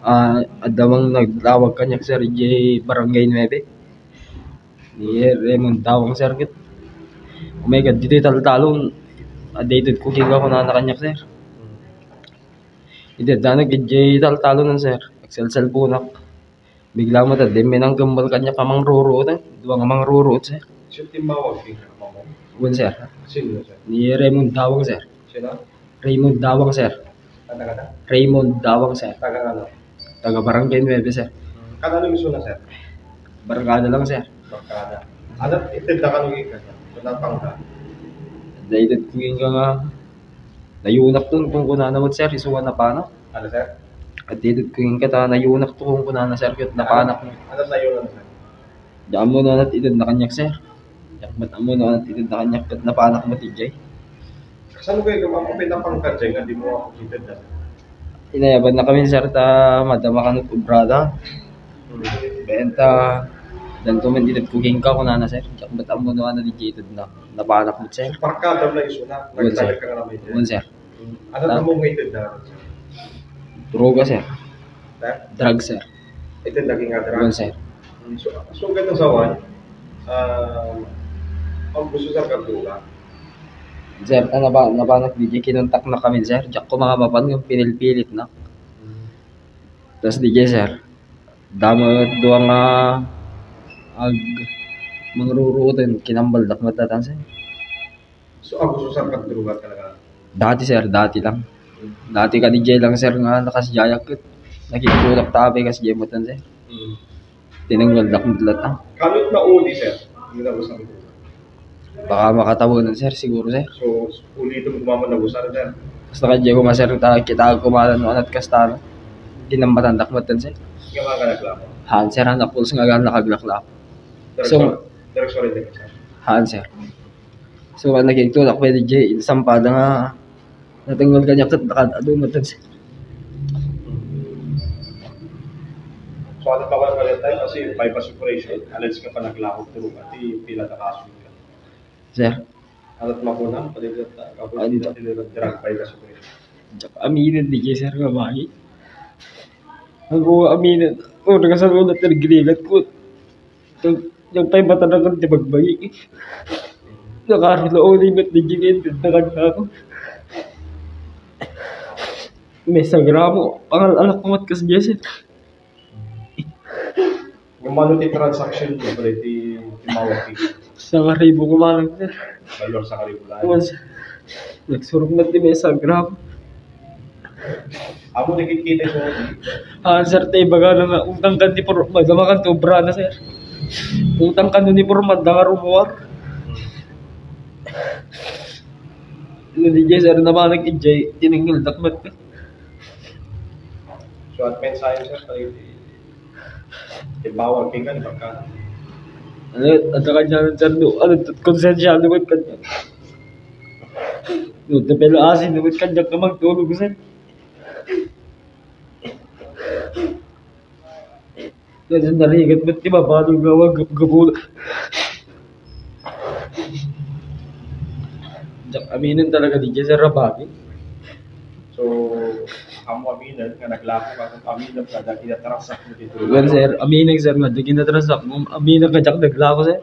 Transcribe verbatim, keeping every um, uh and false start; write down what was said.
Ah, adda man nagtawag kaniak, sir, idiay Barangay Nuebe. Ni Raymond Dawang, sir, ket. Umay ket ditoy taltalon, adda itedko kenka kunana kaniak, sir. Idi addanak idiay taltalonan, sir, agselselponak. Bigla met adda imminangkembal kaniak a mangruruot, eh. Dua nga mangruruot, sir. Sino timmawag kenka, Mamo? Wen, sir. Sino, sir? Ni Raymond Dawang, sir. Sino? Raymond Dawang, sir. Taga, taga? Raymond Dawang, sir. Taga ano? Taga Barangay Nuebe, sir. Hmm. Kan-ano isuna, sir? Barkada lang, sir. Barkada. Ano, itedda kano kenka, sir? Kunana pangka. Adda itedko kenka nga nayunak to, kunkunana met, sir, isu a napanak. Ano, sir? Adda itedko kenka ta nayunak to, kunkunana, sir, ket napanak. Ano, ano nayunak, sir? Diak ammo no anat itedna kaniak, sir. Diak met ammo no anat itedna kaniak ket napanak met idiay. Kasano kayo, ma'am, apay napangka diay nga dimo ako itedda, sir? Inayabanna kami, sir, ta madama kano ti obrada. Hmm. Benta, danto man itedko kenka, kunana, sir. Diak met ammo no anat idiay itedna. Napanak met, sir. Barkada na isuna. Wen, sir. Nagtagak ka nga naman, sir. Wen, sir. Hmm. Ano, ah, mo nga itedda, sir? Droga, sir. Ha? Drug, sir. Itedda kenka drug? Wen, sir. Hmm, so, so, ket no awan, ah, ang gusto sa kadroga? Sir, ano ba, napanak diay, kinontaknak kami, sir. Diak ko mapan nga pinilpilitnak. Hmm. Tas diay, sir, adda met dua nga ag-, mangruruoten, kinambaldak met dayta, sir. So, ang gusto sa kadroga talaga? Dati, sir, dati lang. Dati kadi diay lang, sir, nga nakasdiayak ket nakigtulak ta apay kasdiay met, sir. Hmm. Tinengngel dak met latta. Kano ti naudi, sir? Yung nagusar mo? Baka makatabunan, sir, siguro, sir. So, ulitin mo kumaman nagusar, sir? Basta kadi koma, sir, ta, kita ko malan no anat kasta, no? Kinamatan dak met, sir. Nga mga kanaglako? Haan, sir, anak pulos nga agan nakaglaklak. Direct So, sur-, direct surrender, sir? Haan, sir. So, ang nakigtulak pwede diay, insampada nga natengngel kaniak ket nakad-adu met, sir. So, ano pa wala pala tayo? Kasi bypass operation, alleged nga panaglako ti droga, ti pila ta kaso ka. Sir? Ano ti makuna? Palitan ta, kapag Ano? Pila ti drug bypass operation. Diak aminen diay, sir, nga bagi. Ang ko aminen, o, nagasalunat na nagrigat ko. Yung, yung pay mata na kan ti bagbagi. Nakarulaw ni met diay, nagrigat ako. May sagramo, pangal-alak ko mat kas diay, sir. Ngem ano ti transaction ti, pare, ti, ti mawag ti? Sangaribu ko manang, sir. Valor sangaribu lang. Wen, sir. Nagsurok na ti may sagramo. Amo nakikita ko. Ah, sir, ti ibaga na nga, utang kan ti por-, madama kan ti obra na, sir. Utang kan uniforme, adda nga rumuar. Ano diay, sir, napanak idiay, tinengngel dak met. So, at mensahe, sir, tayo ti, ti bawal kenka, di ba ka? Ano, adda kanianan, sir, no? Ano, konsensya, ano, ba't kanya? No, tapelo asin, no, ba't kanya ka magtulog, sir? Kasi narigat, ba't di ba, paano nga wag gap-, gapula? Diak aminen talaga diay, sir, a bagi. So, amo aminen nga naglako ka, aminen ka, dagiti natransak mo dito. Well, sir, aminen, sir, nga dagiti natransak mo, aminen ka, diak naglako, sir.